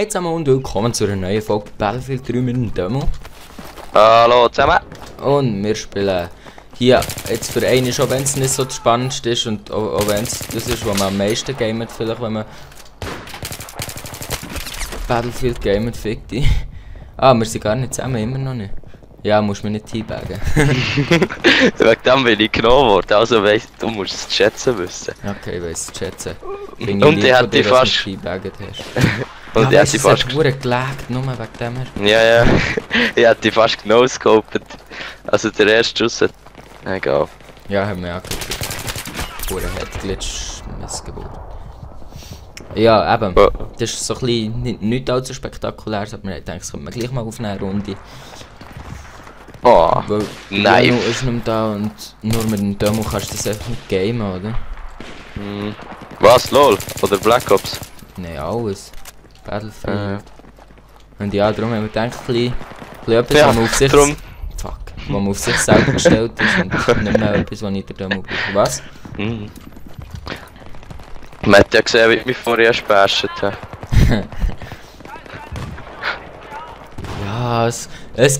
Hey zusammen und willkommen zu einer neuen Folge Battlefield 3 mit dem Demo. Hallo zusammen. Und wir spielen hier jetzt für einen, schon wenn es nicht so das Spannendste ist und auch wenn es das ist, was man am meisten gamet, vielleicht wenn man Battlefield gamet, fick dich. Ah, wir sind gar nicht zusammen, immer noch nicht. Ja, musst mich nicht teabaggen. Wegen dem bin ich genommen worden, also weißt du, musst es zu schätzen wissen. Okay, ich weiss es schätzen. Und die hat dich fast... teabagget hast. Und ja, die hat dich fast... gelegt, nur wegen dem her. Ja. Ich hat dich fast genoscoped. Also der erste Schuss hat... Egal. Ja, haben wir angeguckt. Hure hat Glitch Missgeburt. Ja, eben. Oh. Das ist so ein bisschen nicht allzu spektakulär, aber man denkt, das könnte man gleich mal auf eine Runde. Oh, Weil nein. Demo ist nicht mehr da und nur mit dem Demo kannst du das einfach nicht gamen, oder? Was, LOL? Oder Black Ops? Nein, alles. Battlefield. Und ja, darum haben wir gedacht, ein bisschen etwas, Ja, was man auf sich... drum. Fuck. Was man auf sich selber gestellt ist und nicht mehr etwas, was ich der Demo brauche. Was? Man hat ja gesehen, wie ich mich vorher spashet habe. Ja, es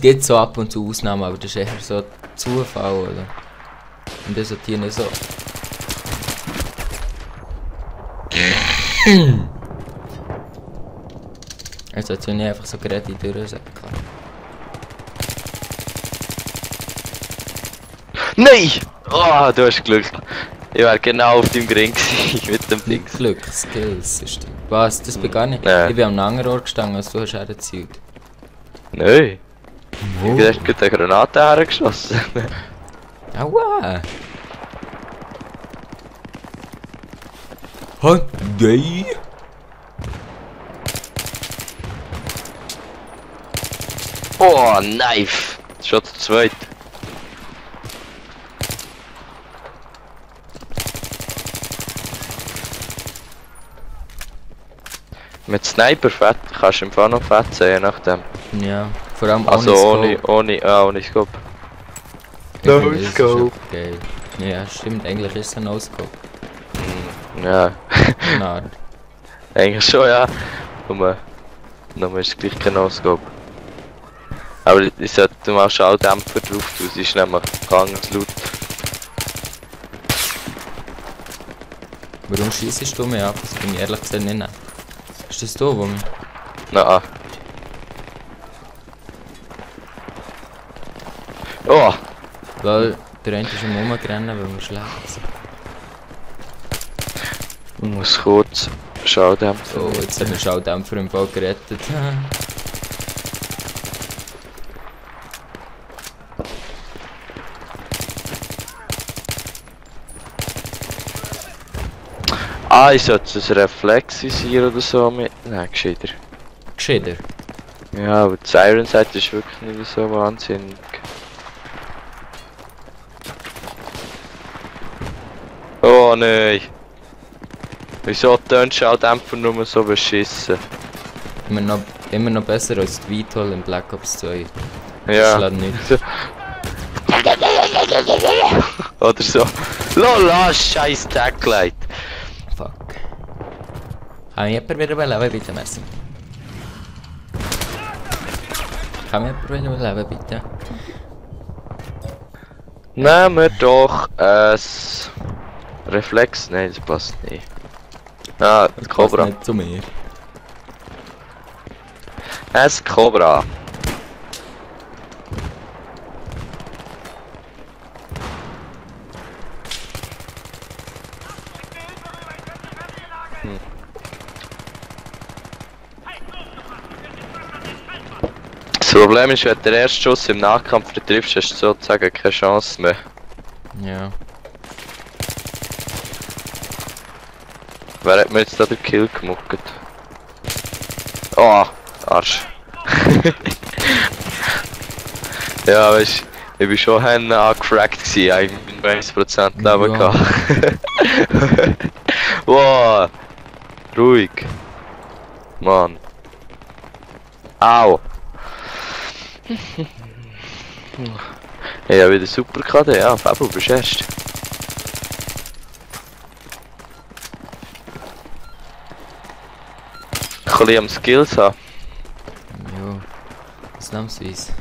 gibt so ab und zu Ausnahmen, aber das ist eher so Zufall, oder? Und das hat hier nicht so... Es hat hier nicht einfach so gerade in die Tür gesagt. Nein! Oh, du hast Glück. Ich war genau auf deinem Ring mit dem Ding. Glück, Skills ist das. Was? Das bin gar nicht... Nein. Ich bin am anderen Ort gestanden, als du hast hergezielt. Nein. Wo? Du hast gerade eine Granate hergeschossen. Aua! Hey! Oh, Knife! Schon zu zweit. Mit Sniper fett kannst du im Fall noch fett sein, je nachdem. Ja, vor allem Also Scope. ohne Scope. Ja, No das ist Scope. geil. Ja, stimmt, eigentlich ist es ein No-Scope. Ja, Na, eigentlich schon, ja. Nur ist es gleich kein No-Scope. Aber ich sollte mal Schalldämpfer drauf tun, sie ist nämlich ganz laut. warum schießt du mich ab? Das bin ich ehrlich gesagt nicht. Ist das du, wo mich... Na. Oh! Weil der eine ist am Rumrennen, weil wir schlecht sind. Ich muss kurz Schalldämpfer. Oh, jetzt hat der Schalldämpfer im Fall gerettet. Ah, ich sollte ein Reflexisieren oder so mit. Nein, gescheiter. Gescheiter. Ja, aber das Iron Sight ist wirklich nicht so wahnsinnig. Oh nein! Wieso tönt Schalldämpfer nur so beschissen? Immer noch besser als die Vitol in Black Ops 2. Das Ja. schlägt nicht. Oder so. Lola, scheiß Taglight! Fuck. Kann mich jemand wieder beleben, bitte, merci. Kann mich jemand wieder beleben, bitte? Nehmen wir doch ein Reflex. Nein, das passt nicht. Ah, Das Cobra. passt nicht zu mir. Ein Cobra. Das Problem ist, wenn du den ersten Schuss im Nahkampf triffst, hast du sozusagen keine Chance mehr. Ja. Wer hat mir jetzt da den Kill gemuckt? Oh, Arsch. Ja, weißt du, ich bin schon angefragt gewesen, eigentlich bin 1% Leben Ja. gehabt. Wow, ruhig. Mann. Au. Ja, wieder super KD, ja, Fabio, bist erst. ein bisschen am Skills haben. Ja, ausnahmsweise.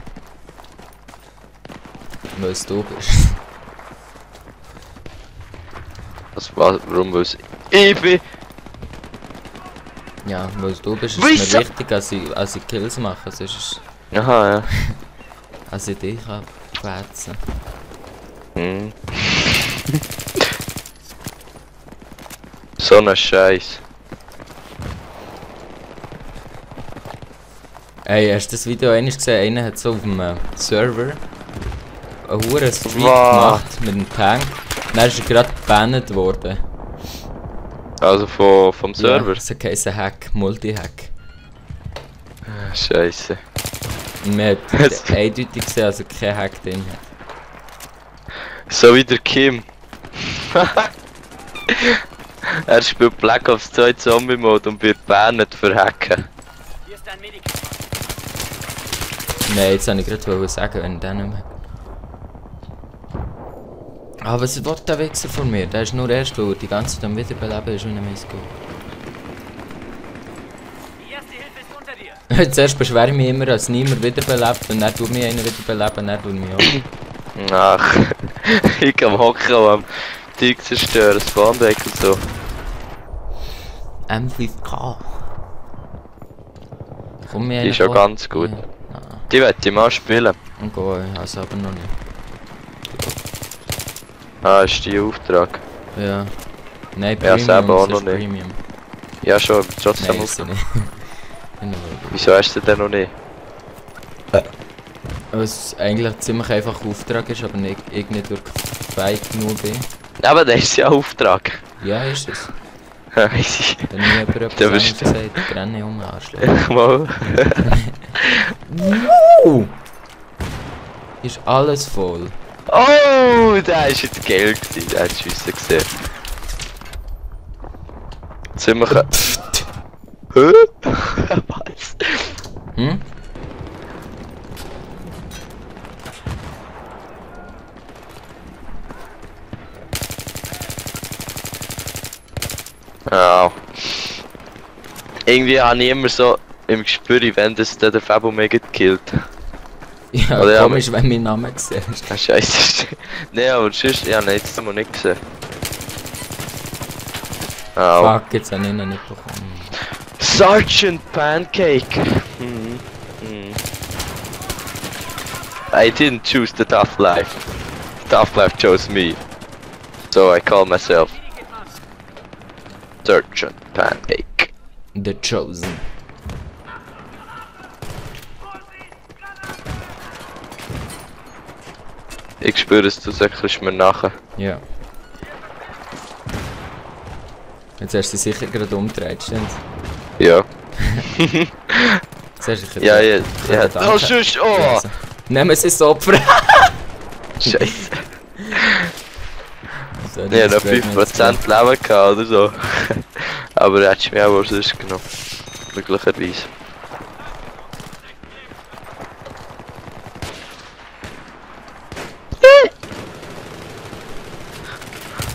Weil es du bist. Warum muss ich bin? Ja, weil es du bist, ist Wieso? mir wichtig, als ich Kills mache. Sonst ist Aha, ja. als ich dich abquätzen. Hm. So ein Scheiß. Ey, hast du das Video einmal gesehen? Einer hat so auf dem Server einen hohen Streak Wow. gemacht mit einem Tank. Dann ist er gerade gebannt worden. Also vom Server? Ja, so heisst Hack, Multi-Hack. Scheiße. Und man hat eindeutig gesehen, dass er kein Hack drin hat. So wie der Kim. Er spielt Black Ops 2 Zombie Mode und wird banned für Hacken. Nein, jetzt wollte ich gerade sagen, wenn der nicht mehr. Ah, was will der Wichser von mir? Der ist nur erst, weil er die ganze Zeit am Wiederbeleben ist und nicht mehr gut. Zuerst beschwere ich mich immer, dass niemand wiederbelebt und dann tut mich einer wiederbeleben, dann tut mich auch. Ach, ich kann hocken und am Ding zerstören, das Spawndeck und so. M5K. Komm mir Die ist ja ganz gut. Ja. Ah, Die werde ich mal spielen. und go, ich habe es aber noch nicht. Ah, ist die Auftrag. Ja. Nein, Ja, selber auch noch ist nicht. Premium. Ja schon, aber trotzdem Nein, auf. ist sie nicht. Genau. Wieso hast du den noch nicht? Weil es eigentlich ein ziemlich einfacher Auftrag ist, aber ich nicht wirklich fähig genug bin. Aber das ist ja Auftrag. Ja, ist es. Weiss ich. Dann nie jemand etwas Da anderes bist gesagt. Brenne Junge Arschloch. Mal. Ist alles voll. Oh, da ist jetzt Geld gewesen, der hat Schüsse gesehen. Ziemlich. Hä? Was? Hm? Ja. Irgendwie habe ich immer so im Gespür, wenn das der Fabo mich gekillt. Ja, Oder ja, komisch, wenn mein Name siehst. Ah, scheiße. Nee, aber sonst, ja, nein, jetzt haben wir nicht gesehen. Oh. Fuck, jetzt habe ich ihn nicht bekommen. Sergeant Pancake! Mhm. Mhm. I didn't choose the tough life. The tough life chose me. So I call myself Sergeant Pancake. The Chosen. Ich spüre es, du sagst mir nachher. Ja. Jetzt hast du dich sicher gerade umgedreht, stimmt? Ja. Jetzt hast du dich Ja, ja, ja. danke. Oh, sonst, oh! Nehmen Sie das Opfer! Scheiße. So, Ja, noch das wird mir jetzt 5% Leben gehabt oder so. Aber er hat mir auch sonst genommen. Glücklicherweise.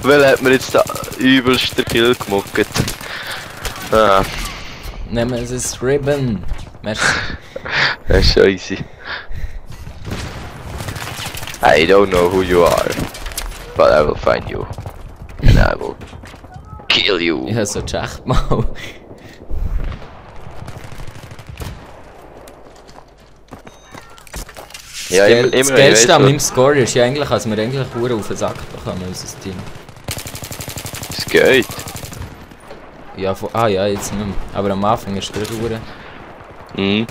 Weil hat mir jetzt da übelste Kill gemuckt. Ah, Nehmen Sie das Ribbon! Merci. das ist schon easy. I don't know who you are, but I will find you. And I will kill you. Ich habe so gecheckt mal. Ja, Das Geilste an meinem Score ist ja eigentlich, als wir eigentlich Uhr auf den Sack bekommen, unser Team. Es geht. Ja, ja, jetzt nicht mehr. Aber am Anfang ist es Uhr. Mhm.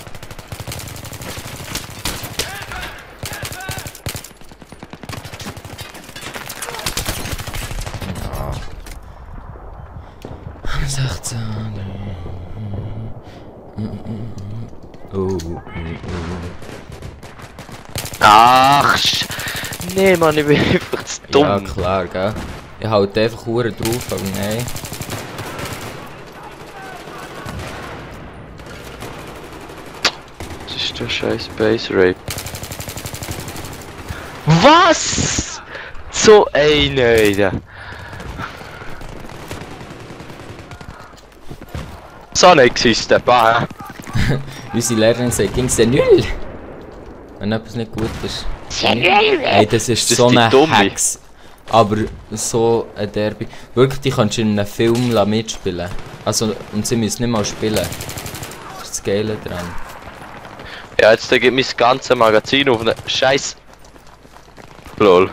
Am 16. Oh. Ach, nee, Mann, ich bin einfach zu dumm. Ja, klar, gell. Ich halte einfach Uhr drauf, aber nein. Das ist der scheiß Base Rape. Was? So eine. So nicht existe pas. Unsere Lehrerin sagt, ging's denn null? Wenn etwas nicht gut ist. Ey, das ist Das so die ein Dumme? Hex. Aber so ein Derby. Wirklich, die kannst du in einem Film mitspielen. Also, und sie müssen nicht mal spielen. Das ist das Geile dran. Ja, jetzt geht mein ganzes Magazin auf eine scheiß. Lol.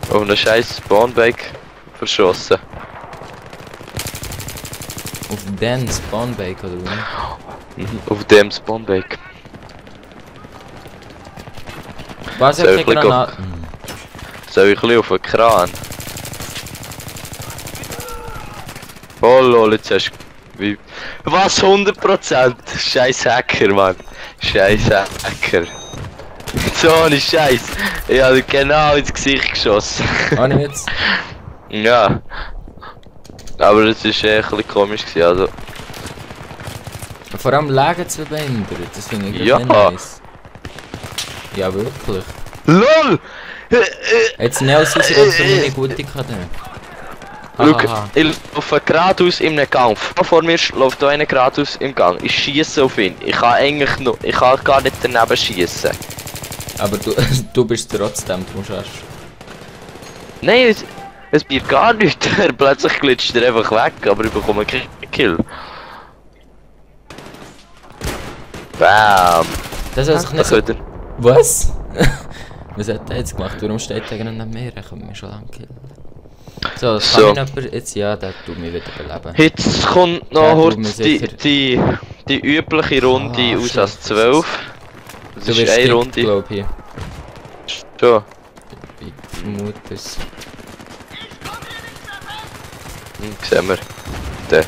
Auf eine scheiß Spawnbike verschossen. Auf den Spawnbike oder wie? Auf dem Spawnbike. Was, ich Soll hab ich keine gleich Granaten? Soll ich ein bisschen auf den Kran? Oh lol, jetzt hast du... Wie... Was? 100%? Scheiß Hacker, Mann. Scheiß Hacker. So eine Scheiß. Ich hab dir genau ins Gesicht geschossen. Ah, nicht jetzt? Ja. Aber es war ein bisschen komisch gewesen, also. Vor allem Lagen zu behindert, das finde ich Ja. nicht nice. Ja, wirklich. LOL! Jetzt Nels raus, wenn so meine gute KD. Schau, Hahaha. ich laufe geradeaus in einem Gang. Vor mir läuft da einer geradeaus im Gang. Ich schieße auf ihn. Ich kann eigentlich noch. Ich kann gar nicht daneben schießen. Aber du, du bist trotzdem, du musst erst. Nein, es bleibt gar nichts. Plötzlich glitscht er einfach weg, aber ich bekomme keinen Kill. Bam! Das soll sich nicht Das so... wird er. Was? Was hat der jetzt gemacht? Warum steht der gerade neben mir? Er kommt mir schon lang killen. So, das So. kann mich jemand... Jetzt, ja, der tut mich wieder beleben. Jetzt kommt noch Ja, kurz tut mir sicher. die übliche Runde Ah, aus als shit. 12. Das Du ist wirst eine gekickt, Runde. glaub ich. Schon. Ich vermute es. Sehen wir. Der.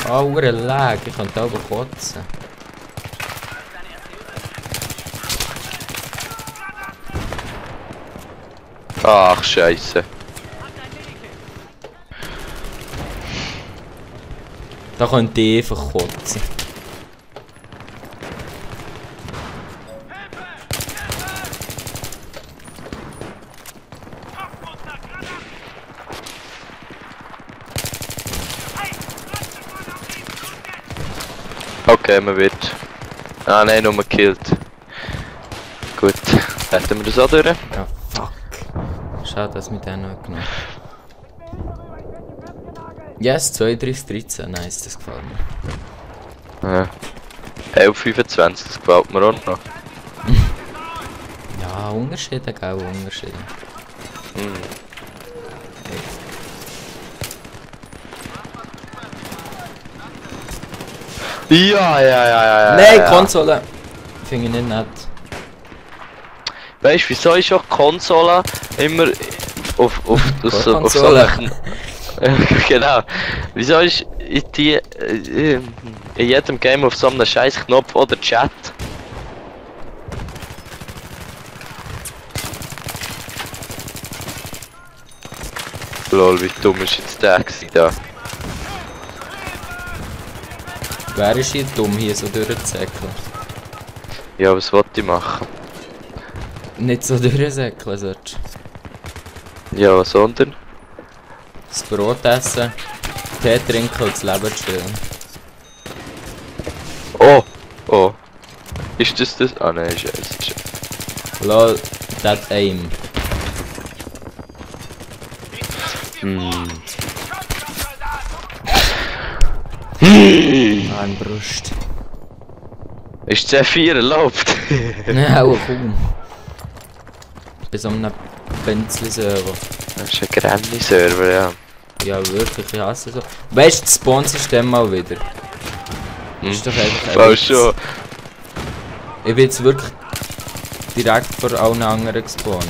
Ah, hure Lag, ich kann da aber kotzen. Ach, Scheiße. Da könnte ich einfach kotzen. Okay, man wird. Ah nein, nur gekillt. Gut. Hätten wir das auch durch? Ja, fuck. Schade, dass wir den noch genommen. Yes, 32-13, nice, das gefällt mir. Ja. 11,25, das gefällt mir auch noch. Ja, Unterschiede, gell, Unterschiede. Hm. Ja. Nein, ja. Konsole! Finde ich nicht nett. Weißt du, wieso ist auch Konsole immer auf Konsole. solchen. Genau. Wieso ist die in jedem Game auf so einem scheiß Knopf oder Chat? Lol, wie dumm ist jetzt der gewesen da? Wer ist hier dumm, hier so durchzusäckeln? Ja, was wollte ich machen? Nicht so durchsäckeln solltest. Ja, was sondern? Das Brot essen, Tee trinken und das Leben chillen. Oh! Ist das das? Ah nein, scheiße. Lol, that aim. An Brust. Ist C4 erlaubt? Nein, auch kaum. Bei so einem Benzli-Server. Das ist ein Granny-Server, ja. Ja, wirklich, ich hasse so. Weißt du, das Spawn-System mal wieder? Ist doch einfach ein Oh, Witz. schon. Ich bin jetzt wirklich direkt vor allen anderen gespawnt.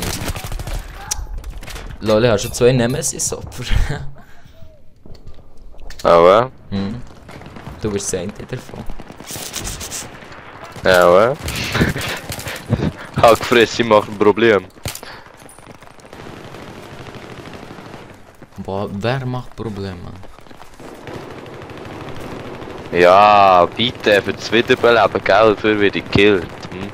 Lol, ich habe schon 2 Nemesis-Opfer. Aber. Hm. Du bist das eine davon. Ja. Hackfresse macht ein Problem. Boah, wer macht Probleme? Ja, bitte für das Wiederbeleben, gell, dafür werde ich gekillt. Hm?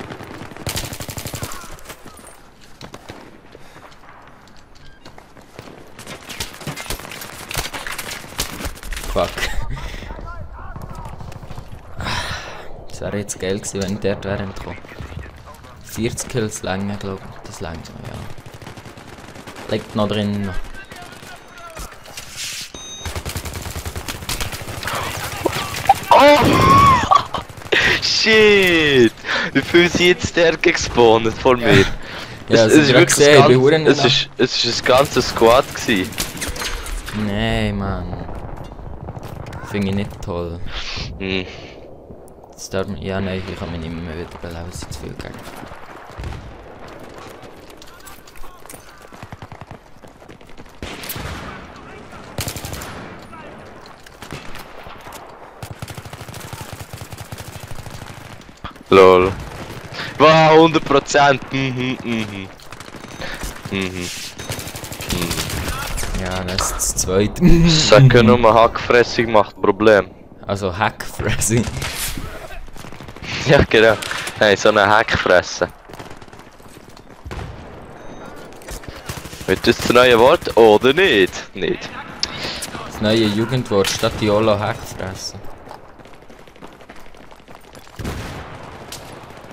wäre jetzt geil gewesen, wenn ich dort wäre entkommen. 40 Kills länger, glaube ich. Das länger, ja. Liegt noch drin. Oh! Shit! Wie viel sind jetzt der gespawnt vor mir? Ja, es ist wirklich es ist ein ganzes Squad gewesen. Nee, Mann. Finde ich nicht toll. Hm. Das darf man, ja, nein, ich kann mich nicht mehr wieder beleben, es ist zu viel Gegner. Lol. Wow, 100%. Ja, das ist das zweite. Sagen nur Hackfressung macht Problem. Also Hackfressing. Ja, genau. Nein, so eine Hackfresse. Wird das das neue Wort oder nicht? Nicht. Das neue Jugendwort statt YOLO Hackfressen.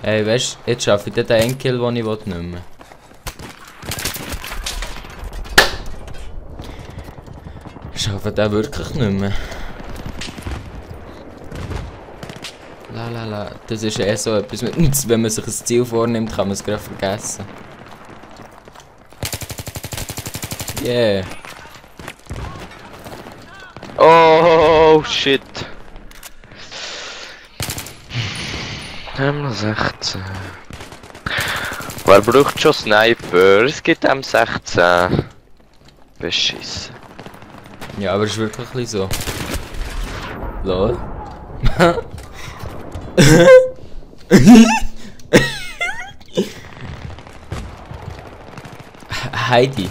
Hey, weißt du, jetzt schaffe ich den Endkill, den ich nicht mehr. Ich schaffe den wirklich nicht mehr. Lalala, das ist eh so etwas, wenn man sich ein Ziel vornimmt, kann man es gerade vergessen. Yeah. Oh shit. M16. Wer braucht schon Sniper? Es gibt M16. Beschissen. Ja, aber es ist wirklich ein bisschen so. Lol. Heidi.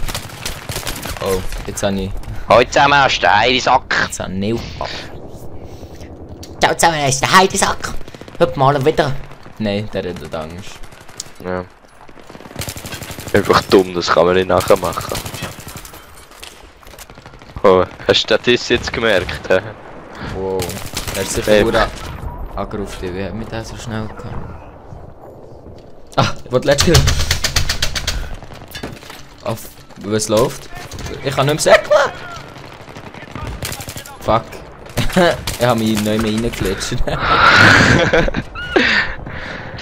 Oh, jetzt habe ich... Heute zusammen hast du den Heidisack. Jetzt habe ich Ciao zusammen, ist der Heidisack. Heute mal wieder. Nein, der hat Angst. Ja. Einfach dumm, das kann man nicht nachher machen. Oh, hast du das jetzt gemerkt? He? Wow. Der hat sich nur angerufen. Wie hat mich der so schnell gehabt? Ah, wo die letzte Kill? Auf. Was läuft? Ich kann nicht mehr säckeln! Fuck. Ich habe mich nicht mehr reingeglitscht.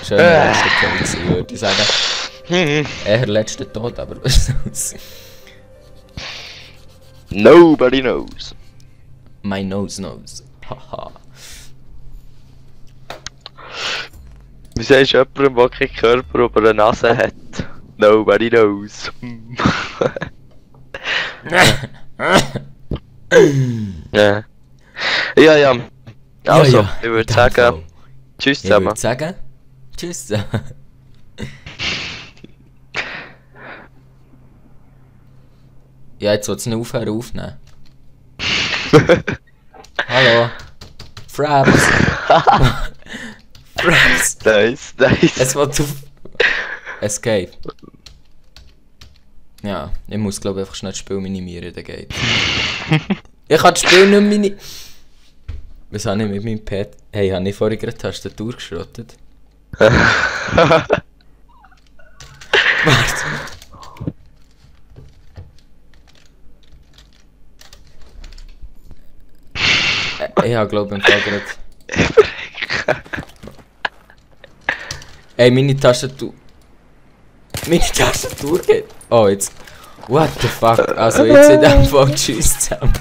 Schön der letzte Kill gewesen, würde ich sagen. Eher letzter Tod, aber was soll's. Nobody knows. My nose knows. Haha. Wie sagst du jemandem, der keinen Körper über eine Nase hat? Nobody knows. Ja. Ja, ja. Also, Ja, ich würde sagen, tschüss Ich zusammen. würde sagen, tschüss zusammen. Ja, jetzt will es nicht aufhören aufnehmen. Hallo. Fraps. Fraps. Nice, nice. Es wird auf... Escape. Ja, ich muss glaube einfach schnell das Spiel minimieren, dann geht. Ich kann das Spiel nicht minimieren. Was habe ich mit meinem Pad? Hey, habe ich vorhin gerade die Tastatur geschrottet? Warte. Ich habe glaube ich im Fall gerade... Ey, meine Tastatur... Meine Tastatur geht... Oh, jetzt... What the fuck? Also jetzt in dem Fall tschüss zusammen.